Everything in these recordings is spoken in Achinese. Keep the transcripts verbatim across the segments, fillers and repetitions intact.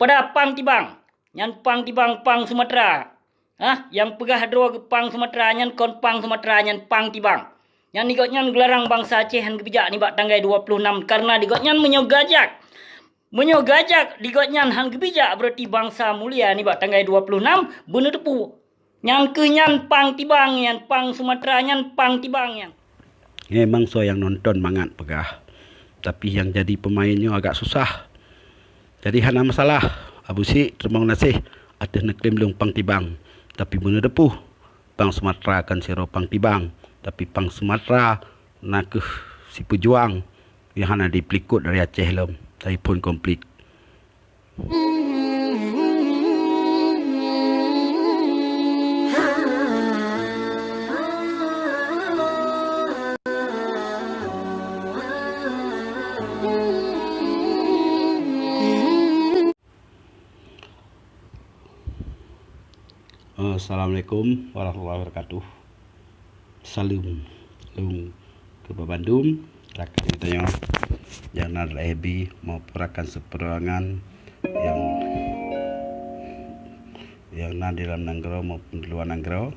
Pada pang tibang, nyan pang tibang pang Sumatera. Hah, nyang peugah droe pang Sumatera nyan kon pang Sumatera, nyan pang tibang. Nyan di gobnyan geularang bansa Aceh han geubijak nibak tanggai dua puluh enam, karena di gobnyan meunyoe gajak, meunyoe gajak di gobnyan han geubijak, berarti bansa mulia nibak tanggai dua puluh enam beuneuteupeu. Nyang keuh nyan pang tibang nyan, pang Sumatera nyan pang tibang nyan. Memang soe nyang nonton mangat peugah, tapi nyang jadi pemain nyoe agak susah. Jadi hana masalah, Abu Syik, teurimong gaséh ateueh neuklaim lôn pang tibang, tapi beuneuteupeu, pang Sumatera kon sidroe pang tibang, tapi pang Sumatera na kheueh sipeujuang nyang hana jipeulikot dari Aceh lom, dari phon konflik. Assalamualaikum warahmatullahi wabarakatuh. Saleuem lôn keu bandum rakan geutanyoe nyang na di F B maupun rakan seuperjuangan nyang, nyang na di dalam nanggroe maupun di luwa nanggroe.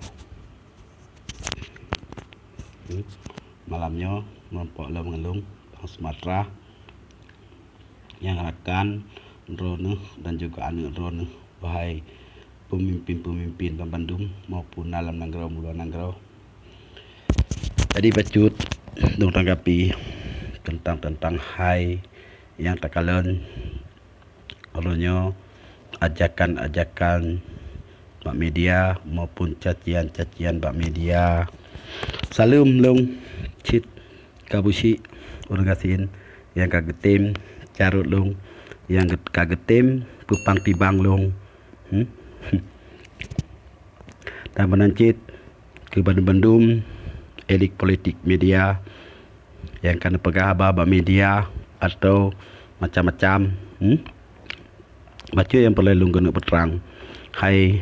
Hmm. Malam nyoe meurumpok lom ngon lôn bang Sumatera nyang rakan droeneuh dan juga aneuk droeneuh, wahai peumimpin-peumimpin banmandum maupun dalam nanggroe maupun luwa nanggroe. Jadi bacut lôn tanggapi teuntang-teuntang hai nyang takalon uroe nyoe, ajakan-ajakan bak media maupun cacian-cacian bak media. Saleuem lôn cit keu Abu Syik ureueng gasien nyang ka geutem carôt lôn, nyang ka geutem peupang tibang lôn. Hmm? Dan meunan cit keu bandum-bandum elit politik media nyang ka neupeugah haba bak media atau macam-macam. Hmm? Bacut nyang peureulée lôn keuneuk peutrang, hai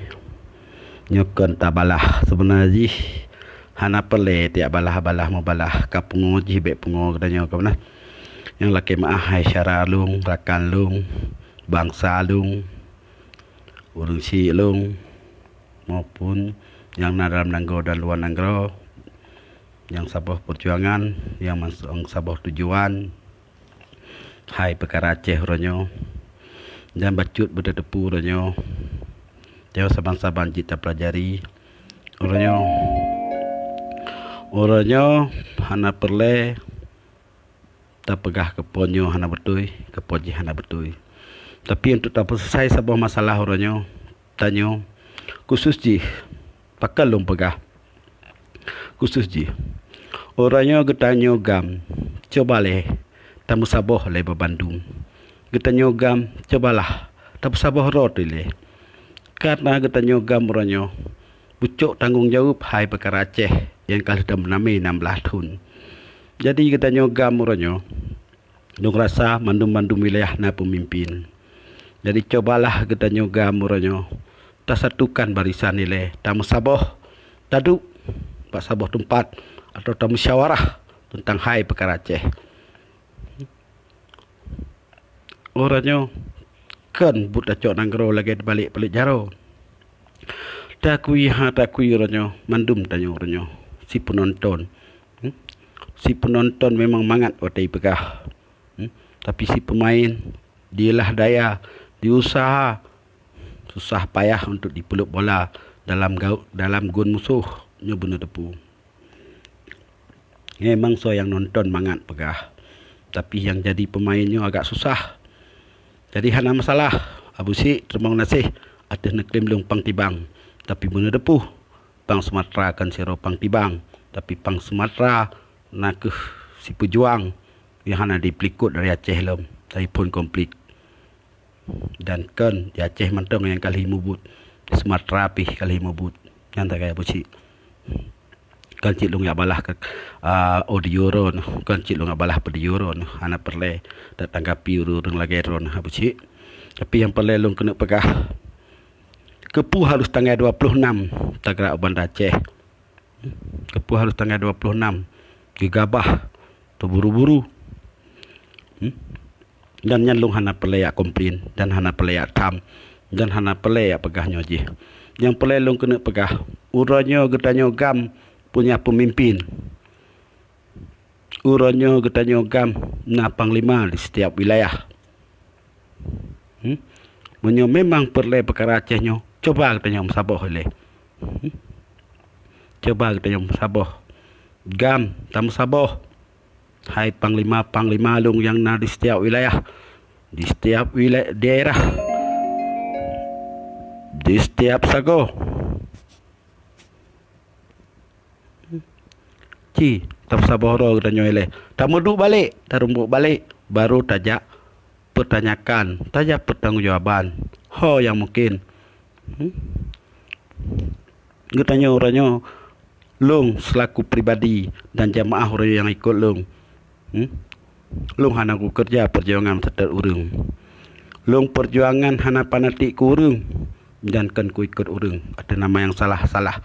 nyoe kon tabalah. Seubeuna jih hana peureulée tieb balah-balah meubalah, ka pungo jih bék pungo geutanyoe ka meunan. Nyang lakée meuáh hai syedara lôn, rakan lôn, bansa lôn, ureueng syik lôn, maupun nyang na dalam nanggroe dan luwa nanggroe, nyang saboh peujuangan, nyang saboh tujuan, hai peukara Aceh uroe nyoe, dan bacut beuteuteupeu uroe nyoe, nyoe saban-saban jih tapeulajari. Uroe nyoe, uroe nyoe hana peureulée tapeugah keupeue nyoe hana beutôi, keupeue jih hana beutôi. Tapi untuk tapeuseuleusoe saboh masalah uroe nyoe, tanyoe khusos jih, pakon lôn peugah khusos jih. Uroe nyoe geutanyoe GAM, cuba lé tameusaboh lé banmandum. Geutanyoe GAM, cubalah tameusaboh droe teuh lé. Karena geutanyoe GAM uroe nyoe bucok tanggong jaweueb hai peukara Aceh nyang ka lheueh tameunamé nam blaih thon. Jadi geutanyoe GAM uroe nyoe, lôn rasa mandum-mandum wilayah na peumimpin. Jadi cubalah geutanyoe GAM uroe nyoe tasatukan barisan ilée, tameusaboh, taduek bak saboh teumpat atau tamusyawarah teuntang hai peukara Aceh. Uroe nyoe kon buet tacok nanggroe lagée teubalek palek jaroe. Takui ha takui uroe nyoe, mandum tanyoe uroe nyoe si peunonton. Hmm? Si peunonton memang mangat watée peugah. Hmm? Tapi si peumain diulah daya, diusaha susah payah untuk dipeuleueb bola dalam gau-, dalam gon musoh nyoe beuneuteupeu. Memang soe nyang nonton mangat peugah, tapi nyang jadi peumain nyoe agak susah. Jadi hana masalah, Abu Syik, teurimong gaséh ateueh neuklaim lôn pang tibang, tapi beuneuteupeu, pang Sumatera kon sidroe pang tibang, tapi pang Sumatera na kheueh sipeujuang nyang hana jipeulikot dari Aceh lom, dari phon konflik. Dan kon di Aceh mantong nyang ka lheueh mubuet, di Sumatera pih ka lheueh mubuet. Nyan tagai Abu Syik. Kon cit lôn jak balah keu, a, audio droeneuh, kon cit lôn jak balah video droeneuh, hana peureulée tatanggapi ureuëng-ureuëng lagée droeneuh Abu Syik. Tapi nyang peureulée lôn keuneuk peugah, keupeue harôh tanggai dua ploh nam tagerak u Banda Aceh? Keupeue harôh tanggai dua ploh nam geugabah teuburu-buru? Hmm? Dan nyan lôn hana peureulée jak komplain, dan hana peureulée jak tham, dan hana peureulée jak peugah nyoe jih. Nyang peureulée lôn keuneuk peugah, uroe nyoe geutanyoe GAM punya peumimpin. Uroe nyoe geutanyoe GAM na panglima di setiap wilayah. Hmm? Meunyoe memang peureulée peukara Aceh nyoe, cuba geutanyoe meusaboh ilée. Hmm? Cuba geutanyoe meusaboh. GAM tameusaboh. Hai panglima-panglima lôn nyang na di setiap wilayah, di setiap wilay-, daerah, di setiap sagoe. Ci, tameusaboh droe geutanyoe ilée. Tameuduek balek, tarumpok balek, baru tajak peutanyakan, tajak peutanggongjawaban ho nyang mungken. Hmm? Geutanyoe uroe nyoe, lôn seulaku pribadi dan jamaah uroe nyang ikot lôn, hmm? Lôn hana kukeureuja peujuangan seutôt ureuëng. Lôn peujuangan hana fanatik keu ureuëng dan kon kuikot ureuëng ateueh nama nyang salah-salah.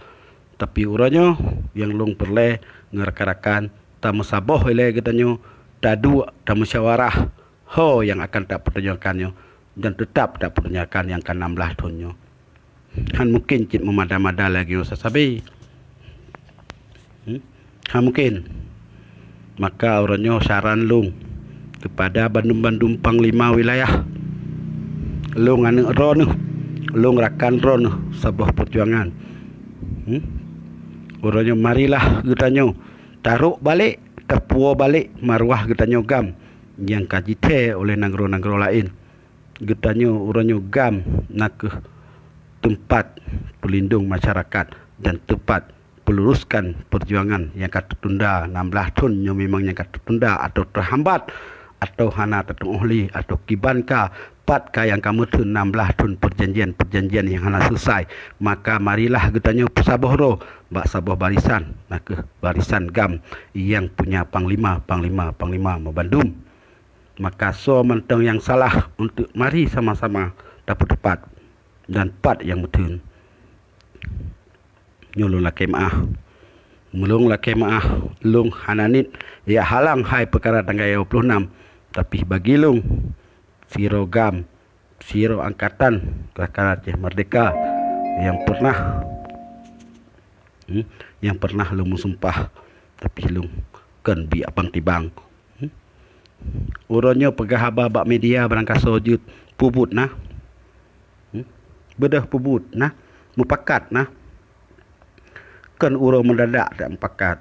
Tapi uroe nyoe nyang lôn peureulée ngon rakan-rakan, tameusaboh ilée geutanyoe, taduek, tamusyawarah ho nyang akan tapeutanyakan nyoe dan teutab tapeutanyakan nyang ka nam blaih thon nyoe. Hán mungken cit meumada-mada lagée nyoe sasabe. Hmm? Hán mungken. Maka uroe nyoe saran lôn keupada bandum-bandum panglima wilayah, lôn aneuëk droeneueh, lôn rakan droeneueh saboh peujuangan. Hmm? Uroe nyoe marilah geutanyoe tarok balek, tapuwoe balek maruah geutanyoe GAM nyang ka jithée oleh nanggroe-nanggroe laén. Geutanyoe uroe nyoe GAM na kheueh teumpat peulindong masyarakat dan teumpat peuluruskan peujuangan nyang ka teutunda nam blaih thon nyoe, memang nyang ka teutunda atawa teuhambat atawa hana tatuoh lé atawa kiban ka, pat ka nyang ka meutheun nam blaih thon peujanjian-peujanjian nyang hana seuleusoe. Maka marilah geutanyoe peusaboh droe bak saboh barisan, na kheueh barisan GAM nyang punya panglima, panglima, panglima meubandum. Maka soe mantong nyang salah, untuk mari sama-sama tapeuteupat dan pat nyang meutheun. Nyoe lôn lakée meuáh. Meulôn lakée meuáh, lôn hana niet jak halang hai peukara tanggai dua puluh enam, tapi bagi lôn, sidroe GAM, sidroe angkatan Gerakan Aceh Merdeka nyang pernah, hmm, nyang pernah lôn meusumpah, tapi lôn kon biek apang tibang. Hmm? Uroe nyoe peugah haba bak media barangkasoe jeuet, peubuet na. Hmm? Beudôh peubuet na, mupakat na. Kon uroe meudadak dak mupakat.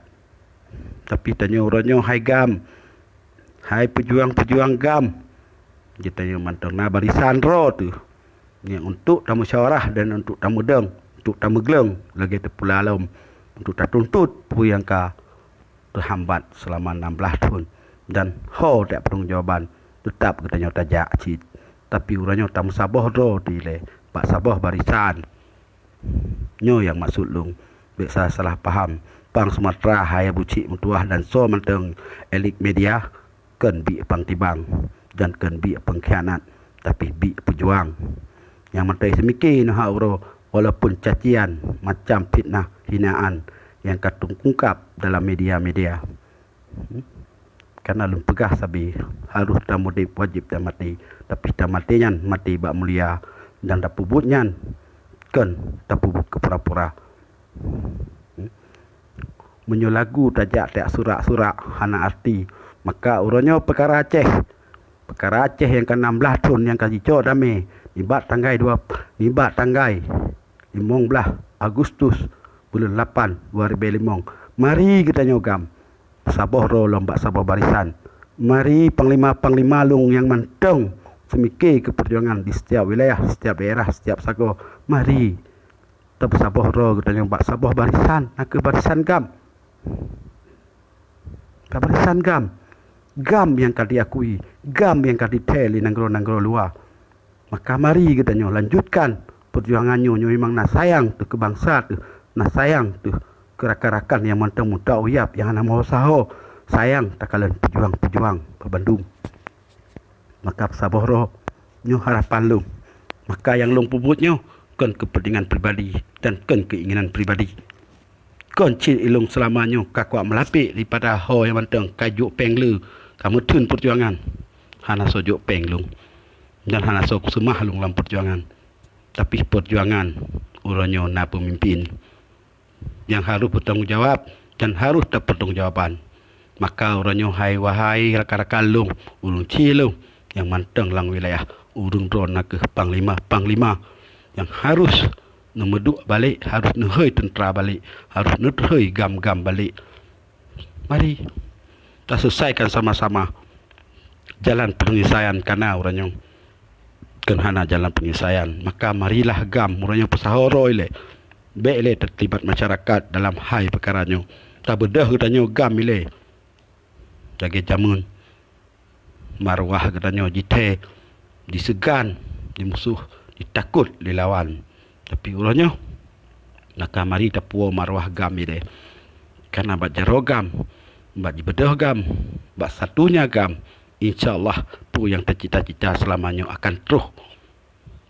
Tapi tanyoe uroe nyoe hai GAM, hai peujuang-peujuang GAM, geutanyoe mantong na barisan droe teuh nyang untuk tamusyawarah dan untuk tameudong, untuk tameugleueng lagée teupula lom, untuk tatuntut peue nyang ka teuhambat seulama nam blaih thon, dan ho tajak peutanggong jawaban, teutab geutanyoe tajak cit. Tapi uroe nyoe tameusaboh droe dilée bak saboh barisan. Nyoe nyang maksud lôn, bék sa-, salah paham. Pang Sumatera hai Abu Chik meutuwah dan soe mantong elit media, kon biek pang tibang dan kon biek pengkhianat, tapi biek peujuang. Nyang mantong seumike neuhak uroe, walaupun cacian, macam fitnah, hinaan nyang ka teungungkab dalam media-media. Hmm? Karena lôn peugah sabe, harôh tamudeb wajéb tamati, tapi tamati nyan mati bak mulia, dan tapeubuet nyan kon tapeubuet keu pura-pura. Hmm? Meunyoe lagu tajak-tajak surak-surak hana arti, maka uroe nyoe peukara Aceh, peukara Aceh nyang ka nam blaih thon nyang ka jicok damé nibak tanggai dua, nibak tanggai limong blaih Agustus buleuen lapan dua ribée limong. Mari geutanyoe GAM saboh droe lom bak saboh barisan. Mari panglima-panglima lôn nyang mantong seumike keu peujuangan di setiap wilayah, setiap daerah, setiap sagoe. Mari tapeusaboh droe geutanyoe bak saboh barisan, na kheueh barisan GAM. Bak barisan GAM. GAM nyang ka diakui, GAM nyang ka jithée lé nanggroe-nanggroe luwa. Maka mari geutanyoe lanjutkan peujuangan nyoe, nyoe memang na sayang teuh keu bansa teuh, na sayang teuh keu rakan-rakan nyang mantong meutak uyab nyang hana meusaho. Sayang takalon peujuang-peujuang bak bandum. Maka saboh droe, nyoe harapan lôn. Maka nyang lôn peubuet nyoe kon keupeuntengan pribadi dan kon keuinginan pribadi. Kon cit ilôn seulama nyoe ka kuat meulapék daripada ho nyang mantong ka jok péng le, ka meutheun peujuangan. hana soe jok péng lôn, dan hana soe kuseumah lôn lam peujuangan. Tapi peujuangan uroe nyoe na peumimpin nyang harôh bertanggung jawab dan harôh tapeutanggung jawaban. Maka uroe nyoe hai wahai rakan-rakan lôn, ureuëng chik lôn nyang mantong lam wilayah, ureuëng droe na kheueh panglima-panglima nyang harôh neumeuduek balek, harôh neuhôi teuntra balek, harôh neuhôi GAM-GAM balek. Mari taseuleusaikon sama-sama jalan peunyeuleusayan, kareuna uroe nyoe keu hana jalan peunyeuleusayan. Maka marilah GAM uroe nyoe peusaho droe lé. Bék lé teulibat masyarakat dalam hai peukara nyoe. Tabeudôh geutanyoe GAM ilée. Lagée jameun marwah geutanyoe jithée, jiseugan lé musoh, jitakot lé lawan. Tapi uroe nyoe, maka mari tapuwoe marwah GAM ilée. Kareuna bak jaroe GAM, bak jibeudôh GAM, bak satunya GAM, insya Allah peue nyang tacita-cita seulama nyoe akan troh.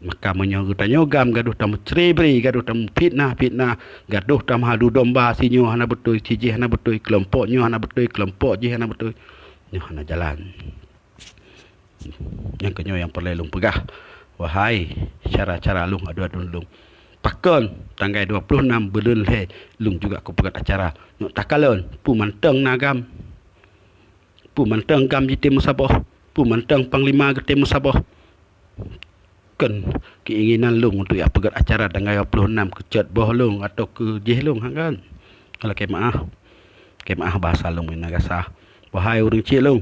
Maka meunyoe geutanyoe GAM gadôh tameucre-bre, gadôh tameufitnah-fitnah, gadôh tameuadu domba, si nyoe hana beutôi, si jih hana beutôi, keulompok nyoe hana beutôi, keulompok jih hana beutôi, nyoe hana jalan. Nyang keunyoe nyang peureulée lôn peugah, wahai syedara-syedara lôn, aduen-aduen lôn, pakon tanggai dua ploh nam buleuen lhée lôn juga kupeugét acara. Nyoe takalon, peue mantong na GAM, peue mantong GAM jitem meusaboh, peue mantong panglima geutem meusaboh. Kon keinginan lôn untuk jak peugét acara tanggai dua ploh nam keu cot boh lôn atawa keu jih lôn, ha kan? Lakée meuáh, lakée meuáh bahasa lôn meunan gasa. Wahai ureuëng chik lôn,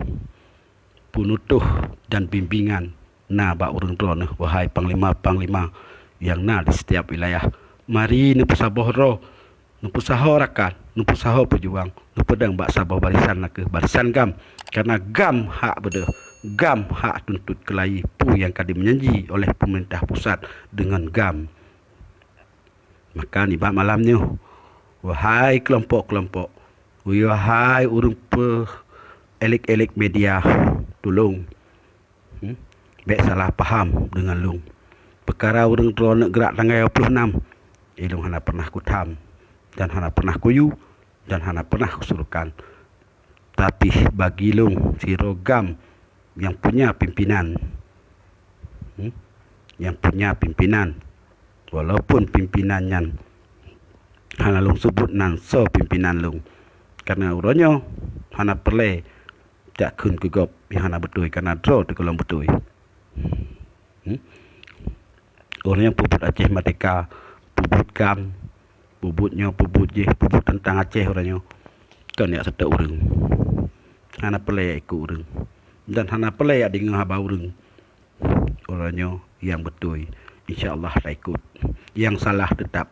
peunutôh dan bimbingan na bak ureuëng droeneuh, wahai panglima-panglima nyang na di setiap wilayah. Mari neupeusaboh droe, neupeusaho rakan, neupeusaho peujuang, neupeudong bak saboh barisan, nakeuh barisan GAM. Kareuna GAM hak beudôh, GAM hak tuntot keulayi peue nyang ka jimeujanji oleh peumeurintah pusat deungon GAM. Maka nibak malam nyoe, wahai keulompok-keulompok, wahai ureuëng peuélék-élék media, tulông, hmm, bék salah paham deungon lôn. Peukara ureuëng droeneuh geurak tanggai dua ploh nam, ilôn hana pernah kutham, dan hana pernah kuyue, dan hana pernah kusuruhkan. Tapi bagi lôn sidroe GAM nyang punya pimpinan, hmm, nyang punya pimpinan, walaupun pimpinan nyan hana lôn seubut nan soe pimpinan lôn, kareuna uroe nyoe hana peureulée jak kheun keu gob nyang hana beutôi, kareuna droe teuh gohlom beutôi. Hmm? Ureuëng nyang peubuet Aceh Merdeka, peubuet GAM, peubuet nyoe, peubuet jih, peubuet teuntang Aceh uroe nyoe, kon jak seutôt ureuëng. Hana peureulée jak ikot ureuëng. Dan hana peureulée jak deungoe haba ureuëng. Uroe nyoe nyang beutôi, insya Allah taikot. Nyang salah teutap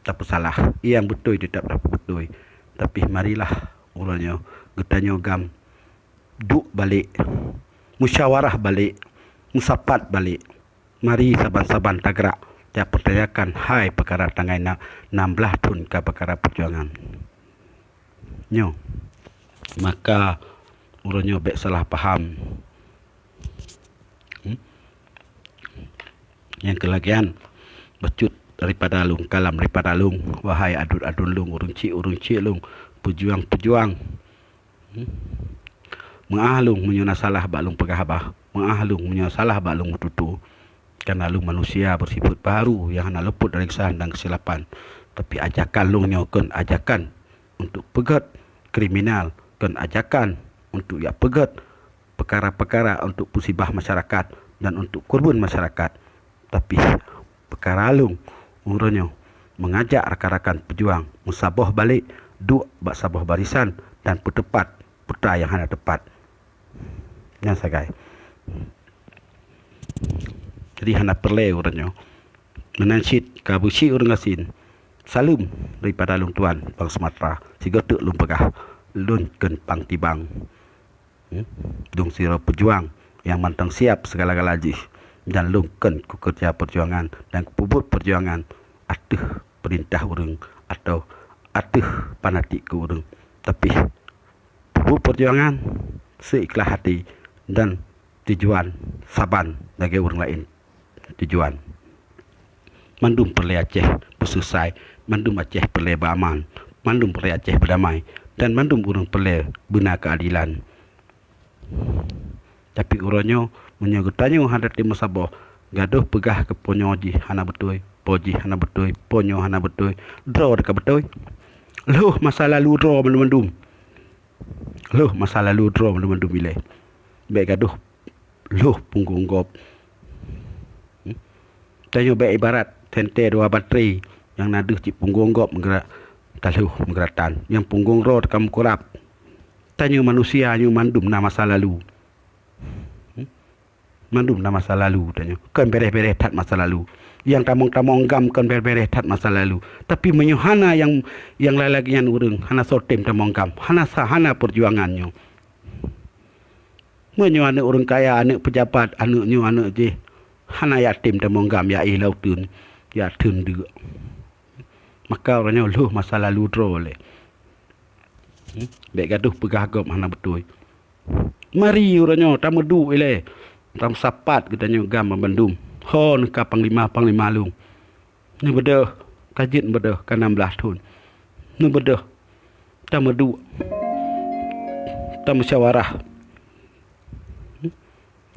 tapeusalah, nyang beutôi teutap tapeubeutôi. Tapi marilah uroe nyoe geutanyoe GAM duek balek, musyawarah balek, meusapat balek. Mari saban-saban tagrak jak peutanyakan hai peukara tanggai na-, nam blaih thon ka peukara peujuangan nyoe. Maka uroe nyoe bék salah paham. Hmm? Nyang keulagian, bacut daripada lôn, kalam daripada lôn, wahai aduen-aduen lôn, ureuëng chik-ureuëng chik lôn, peujuang-peujuang. Hmm? Meuáh lôn meunyoe na salah bak lôn peugah haba, meuáh lôn meunyoe salah bak lôn meututoe. Kareuna lôn manusia beusifeuet baharu nyang hana luput dari keusalahan dan keusilapan. Tapi ajakan lôn nyoe kon ajakan untuk peugét kriminal, kon ajakan untuk jak peugét peukara-peukara untuk peusibah masyarakat dan untuk keureubeuen masyarakat. Tapi peukara lôn uroe nyoe meungajak rakan-rakan peujuang meusaboh balek, duek bak saboh barisan dan peuteupat peue nyang hana teupat. Nyan sagai. Jadi hana peureulée uroe nyoe. Meunan cit ka beusi ureuëng gasien. Saleuem daripada lôn tuan bang Sumatera. Sigoe teuk lôn peugah, lôn kon pang tibang. Hmm? Lôn sidroe peujuang nyang mantong siab sigala-gala jih, dan lôn kon kukeureuja peujuangan dan kupeubuet peujuangan ateueh peurintah ureuëng atawa ateueh fanatik keu ureuëng. Tapi peubuet peujuangan seuikhlaih hati dan tujuan saban lagée ureuëng laén tujuan. Mandum peureulée Aceh beuseusai, mandum Aceh peureulée beuaman, mandum peureulée Aceh beudamai, dan mandum ureuëng peureulée beuna keuadilan. Tapi uroe nyoe, meunyoe geutanyoe hana teurimong saboh, gadôh peugah keu po nyoe jih hana beutôi, po jih hana beutôi, po nyoe hana beutôi, droe teuka beutôi. Lheueh masa lalu droe mandum-mandum. Lheueh masa lalu droe mandum-mandum ilée. Bék gadôh lheueh punggong gob. Hmm? Tanyoe bék ibarat sentée dua batré nyang na deuh cit punggong gob meugeura-, talheueh meugeuratan, nyang punggong droe teuka meukurab. Tanyoe manusia nyoe mandum na masa lalu. Hmm? Mandum na masa lalu tanyoe. Kon bereh-bereh that masa lalu. Nyang tamong-tamong gam kon bereh-bereh that masa lalu. Tapi meunyoe hana nyang, nyang lagée nyan ureuëng, hana soe tem tamong gam. Hana sa-, hana peujuangan nyoe. Meunyoe aneuëk ureuëng kaya, aneuëk peujabat, aneuëk nyoe, aneuëk jih, hana jak tem tamong gam, jak éh lam uteuen, jak theun deuk. Maka uroe nyoe lheueh masa lalu droe lé. Hmm? Bék gadôh peugah gob hana beutôi. Mari uroe nyoe tameuduek ilée, tameusapat geutanyoe gam bandum. Ho neuka panglima-panglima lôn. Neubeudôh, ka jeuet beudôh ka nam blaih thon. Neubeudôh, tameuduek, tamusyawarah.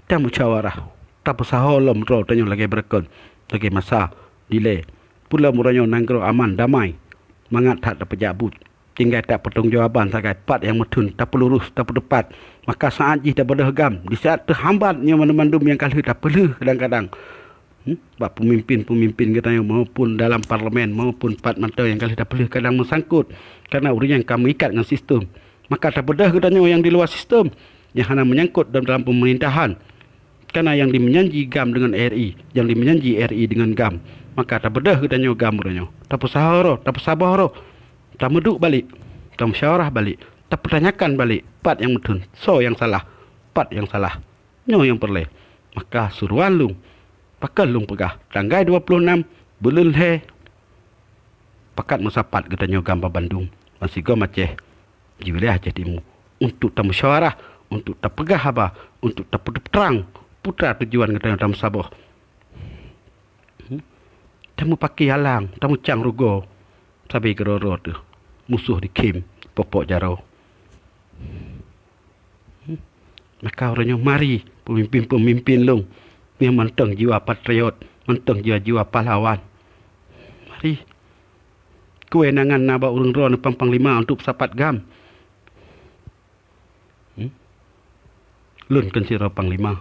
Tamusyawarah, tapeusaho lom droe tanyoe lagée beureukan, lagée masa dilée. Peulom uroe nyoe nanggroe aman damai, mangat that tapeujak buet. Tinggai that peutanggung jawaban sagai pat nyang meutheun tapeulurus, tapeuteupat. Maka saát jih tabeudôh gam, di saát teuhambat nyoe mandum-mandum nyang ka lheueh tapeulheueh kadang-kadang. Hmm? Bak peumimpén-peumimpén geutanyoe maupun dalam parlemen maupun pat mantong nyang ka lheueh tapeulheueh kadang meusangkot. Karena ureuëng nyang ka meuikat ngon sistem. Maka tabeudôh geutanyoe nyang di luwa sistem, nyang hana meunyangkot dalam, dalam peumeurintahan. Karena nyang dimeujanji gam deungon R I, nyang dimeujanji R I deungon gam. Maka tabeudôh geutanyoe gam uroe nyoe. Tapeusaho roh, tapeusaboh roh. Tameuduek balek, tamusyawarah balek, tapeutanyakan balek pat nyang meutheun, soe nyang salah, pat nyang salah. Nyoe nyang peureulée. Maka suruhan lôn, pakon lôn peugah, tanggai dua ploh nam buleuen lhée, pakat meusapat geutanyoe gam bandum, bansigom Aceh, di wilayah Aceh Timu, untuk tamusyawarah, untuk tapeugah haba, untuk tapeutrang peue tujuan geutanyoe tameusaboh. Hmm? Tameupaké alang, tameucang rugoe, sabe keudroe-droe teuh musoh dikhém pokok jaroe. Hmm? Maka uroe nyoe mari peumimpén-peumimpén lôn nyang mantong jiwa patriot, mantong jiwa-jiwa pahlawan. Mari. Keuwenangan na bak ureuëng droe neupang panglima untuk peusapat gam. Hmm? Lôn kon sidroe panglima.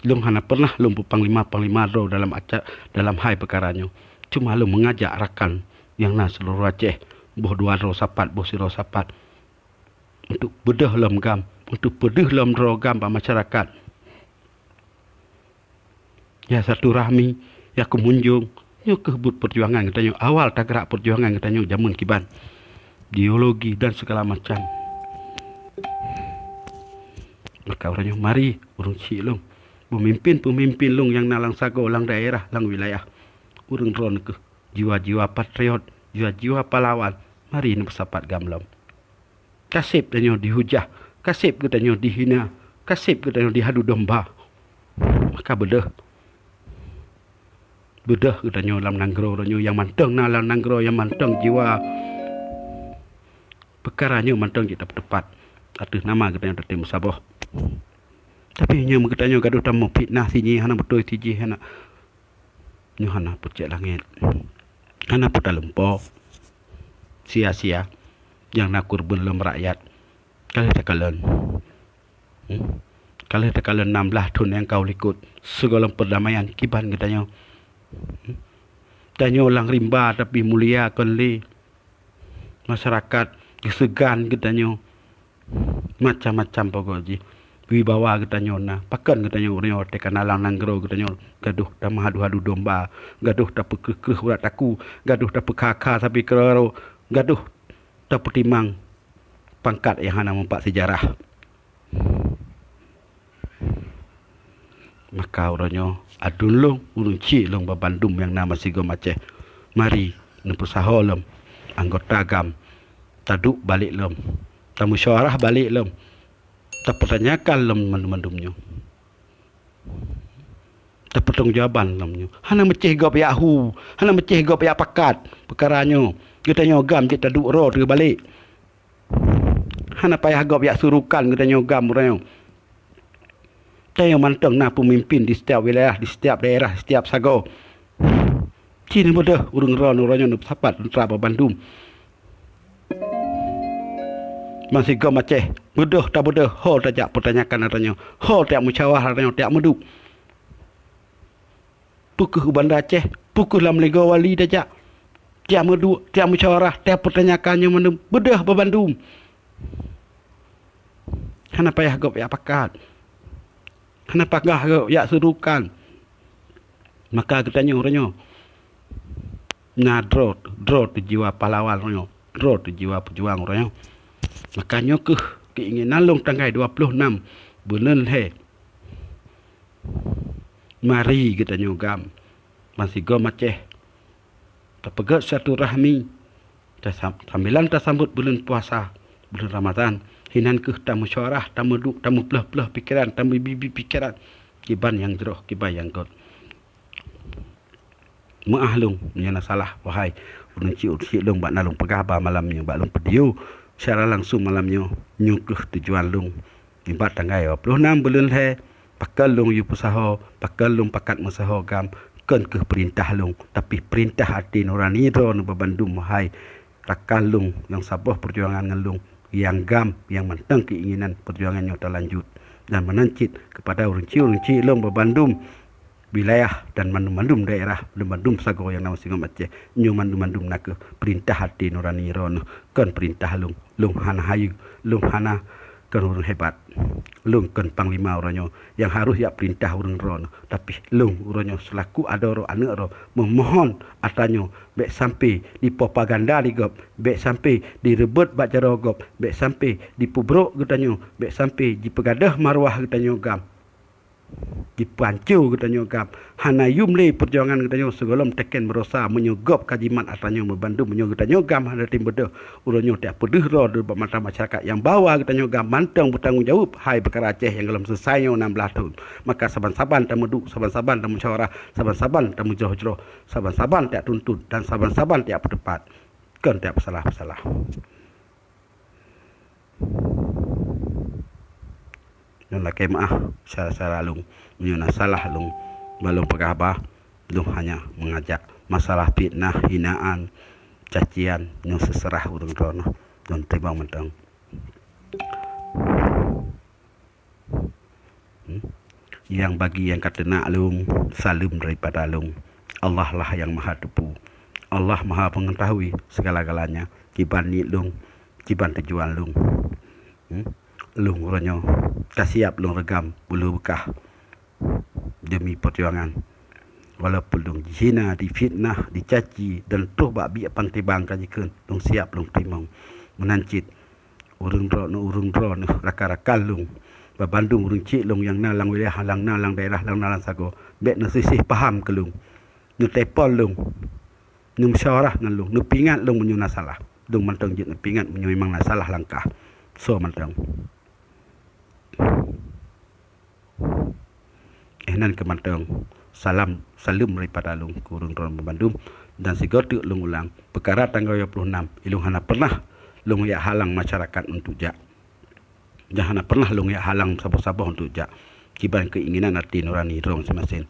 Lôn hana pernah lôn peupanglima-panglima droe dalam aca-, dalam hai peukara nyoe. Cuma lôn meungajak rakan nyang na seuluruh Aceh, boh dua droe sapat, boh sidroe sapat, untuk beudôh lom gam, untuk peudeuh lom droe gam bak masyarakat. Ya silaturahmi, ya keumunjong, nyoe keuh buet peujuangan geutanyoe, awal tagrak peujuangan geutanyoe jameun kiban. Ideologi dan segala macam. Maka uroe nyoe mari ureuëng chik lôn, peumimpén-peumimpén lôn nyang na lam sagoe, lam daerah, lam wilayah. Ureuëng droeneuh keuh jiwa-jiwa patriot, jiwa-jiwa pahlawan, mari neupeusapat gam lom. Kaseb tanyoe dihujah, kaseb geutanyoe dihina, kaseb geutanyoe dihadu domba. Maka beudôh. Beudôh geutanyoe lam nanggroe tanyoe nyang mantong na lam nanggroe nyang mantong jiwa. Peukara nyoe mantong jeuet tapeuteupat ateueh nama geutanyoe tatem saboh. Tapi nyoe geutanyoe gadôh tameufitnah si nyoe hana beutôi, si jih hana. Nyoe hana peucék langét, hana peutaleumpok, sia-sia nyang na keureubeuen lom rakyat. Ka lheueh takalon, hmm? Ka lheueh takalon nam blaih thon nyang ka u likot sigohlom peurdamaian kiban geutanyoe. Hmm? Tanyoe lam rimba tapi mulia kon lé. Masyarakat geuseugan geutanyoe, macam-macam pokok jih. Wibawa geutanyoe na, pakon geutanyoe uroe nyoe watée ka na lam nanggroe geutanyoe gadôh tameuhadu-hadu domba, gadôh tapeukreueh-kreueh urat takue, gadôh tapeukha-kha sapi keuraro, gadôh tapeutimang pangkat nyang hana meupat seujarah. Maka uroe nyoe aduen lôn, ureuëng chik lôn, bak bandum nyang na masigom Aceh, mari neupeusaho lom anggota gam, taduek balek lom, tamusyawarah balek lom, tapeutanyakan lom mandum-mandum nyoe, tapeutanggungjaweuban lom nyoe. Hana meucéh gob jak hu, hana meucéh gob jak pakat peukara nyoe. Geutanyoe gam jeuet taduek droe teuh balek. Hana payah gob jak surukan geutanyoe gam uroe nyoe. Tanyoe mantong na peumimpén di setiap wilayah, di setiap daerah, di setiap sagoe. Ci neubeudôh ureuëng droe uroe nyoe neupeusapat teuntara bandum. Bansigom Aceh, beudôh tabeudôh, ho tajak peutanyakan ata nyoe, ho tajak musyawarah ata nyoe, tajak meuduek. Peu kheueh u Banda Aceh, peu kheueh lam Lego Wali tajak. Tajak meuduek, tajak musyawarah, tajak peutanyakan nyoe mandum, beudôh bandum. Hana payah gob jak pakat. Hana payah gob jak seurukan. Maka geutanyoe uroe nyoe na droe, droe teujiwa pahlawan uroe nyoe, droe teujiwa peujuang uroe nyoe. Maka nyoe kheueh keinginan lôn tanggai dua ploh nam buleuen lhée. Mari geutanyoe GAM bansigom Aceh tapeugét silaturahmi, tasam-, sambilan tasambot buleuen puasa, buleuen Ramadhan, hinan kheueh tamusyawarah, tameuduek, tamuplôh-plôh pikeran, tameubi-bi pikeran, kiban nyang jroh, kiban nyang gét. Meuáh lôn meunyoe na salah, wahai ureuëng chik-ureuëng chik lôn, bak na lôn peugah ba malam nyoe, bak lôn peudiyeu secara langsung malam nyoe. Nyoe kheueh tujuan lôn. Nibak tanggai dua ploh nam buleuen lhée, pakon lôn yue peusaho, pakon lôn pakat meusaho GAM, kon kheueh peurintah lôn, tapi peurintah até nurani droeneuh bandum, wahai rakan lôn nyang saboh peujuangan ngon lôn, nyang GAM, nyang mantong keinginan peujuangan nyoe talanjut. Dan meunan cit keupada ureuëng chik-ureuëng chik lôn bandum wilayah dan mandum-mandum daerah, mandum sagoe nyang na bansigom Aceh. Nyoe mandum-mandum na kheueh peurintah até nurani droeneuh, kon peurintah lôn. Lôn hana hayeue, lôn hana, kon ureuëng hebat. Lôn kon panglima uroe nyoe nyang harôh jak peurintah ureuëng droeneuh, tapi lôn uroe nyoe seulaku adoe droe, aneuëk droe, meumohon ata nyoe bék sampai dipropaganda lé gob, bék sampai direubot bak jaroe gob, bék sampai dipeubrok geutanyoe, bék sampai jipeugadôh marwah geutanyoe GAM. Jipeuhanco geutanyoe GAM. Hana yuem lé peujuangan geutanyoe sigohlom teuken meudosa. Meunyoe gob ka jimat ata nyoe meubandum, meunyoe geutanyoe GAM hana tem beudôh, uroe nyoe tajak peudeuh droe di bak mata masyarakat nyang bahwa geutanyoe GAM mantong beutanggong jaweueb hai peukara Aceh nyang gohlom seusai nyoe nam blaih thon. Maka saban-saban tameuduek, saban-saban tamusyawarah, saban-saban tamujroh-jroh, saban-saban tajak tuntut dan saban-saban tajak peuteupat, kon tajak peusalah-peusalah. Nyoe lakée meuáh syedara-syedara lôn, meunyoe na salah lôn, ban lôn peugah haba, lôn hanya meungajak. Masalah fitnah, hinaan, cacian, nyoe seuseurah ureuëng droeneuh, lôn teurimong mantong. Hmm? Nyang bagi nyang ka teunak lôn, saleuem daripada lôn. Allah lah nyang maha teupeu. Allah maha meungetahui segala-galanya. Kiban niet lôn, kiban tujuan lôn. Hmm? Lôn uroe nyoe ka siab lôn reugam bulu beukah demi peujuangan. Walaupun lôn jihina, difitnah, dicaci, dan troh bak biek pangtibang ka jikheun, lôn siab lôn teurimong. Meunan cit, ureuëng droeneuh, ureuëng droeneuh, rakan-rakan lôn, bandum ureuëng chik lôn nyang na lam wilayah, nyang na lam daerah, nyang na lam sagoe, bék neusisih paham keu lôn, neuteupon lôn, neumusyawarah ngon lôn, neupeuingat lôn meunyoe na salah. Lôn mantong jeuet neupeuingat meunyoe memang na salah langkah. Soe mantong. Eh, nan keu mantong salam, saleuem daripada lôn keu ureuëng droeneuh bandum, dan sigoe teuk lôn ulang, peukara tanggai dua ploh nam, ilôn hana pernah lôn jak halang masyarakat untuk jak. Dan hana pernah lôn jak halang saboh-saboh untuk jak, kiban keinginan até nurani droe maséng-maséng.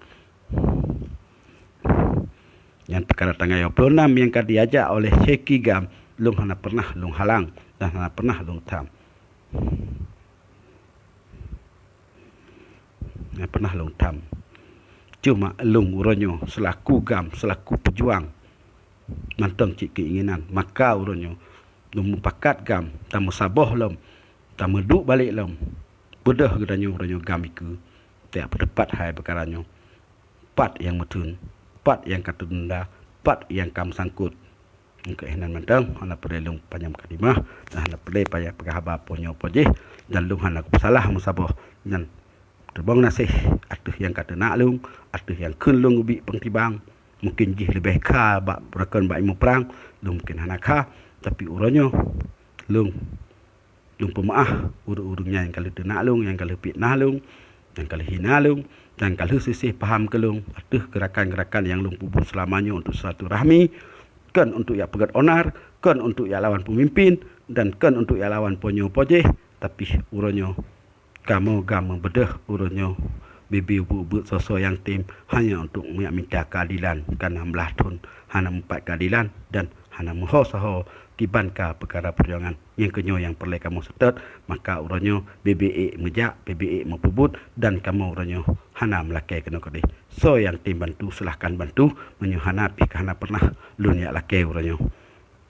Nyan peukara tanggai dua ploh nam nyang ka diajak oleh Syeki GAM, lôn hana pernah lôn halang dan hana pernah lôn tham. Hana pernah lôn tham. Cuma lôn uroe nyoe seulaku GAM, seulaku peujuang, mantong cit keinginan, maka uroe nyoe lôn mupakat GAM, tameusaboh lom, tameuduek balek lom. Beudôh geutanyoe uroe nyoe GAM ikeue, tajak peuteupat hai peukara nyoe. Pat nyang meutheun, pat nyang ka teununda, pat nyang ka meusangkot. Nyan keuh nan mantong, hana peureulée lôn panyang mukadimah, dan hana peureulée payah peugah haba po nyoe po jih, dan lôn hana kupeusalah meusaboh. Dan teurimong gaséh ateueh nyang ka teunak lôn, ateueh nyang kheun lôn geubiet pangtibang. Mungken jih leubeh kha bak rakan bak imeum prang, lôn mungken hana kha, tapi uroe nyoe lôn Lôn peumeuáh ureuëng-ureuëng nyan nyang ka lheueh teunak lôn, nyang ka lheueh fitnah lôn, nyang ka lheueh hina lôn, nyang ka lheueh sisih paham keu lôn ateueh geurakan-geurakan nyang lôn peubuet seulama nyoe untuk silaturahmi, kon untuk jak peugét onar, kon untuk jak lawan peumimpén, dan kon untuk jak lawan po nyoe po jih, tapi uroe nyoe Kamoe ga meubeudôh uroe nyoe bibi ubeuet-ubeuet soe-soe nyang tem hanya untuk minta keadilan, karena blah thon hana meupat keadilan dan hana meuho-soe kiban ka peukara peujuangan. Nyang keunyoe nyang peureulée kamoe seutôt, maka uroe nyoe bibi ék meujak, bibi ék meupeubuet dan kamoe uroe nyoe hana meulakée keunoe keudeh. Soe nyang tem bantu, silahkan bantu. Meunyoe hana pih ka hana pernah lôn jak lakée uroe nyoe.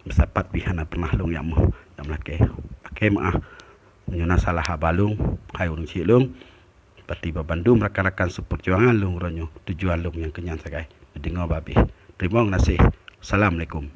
Meusapat pih hana pernah lôn jak meuh, jak meulakée. Lakée meuah. Meunyoe na salah haba lôn, hai ureuëng syiek lôn, bak bandum rakan-rakan seupeujuangan lôn uroe nyoe, tujuan lôn nyang keunyan sagai. Neudeungoe babeh. Teurimong gaséh. Assalamualaikum.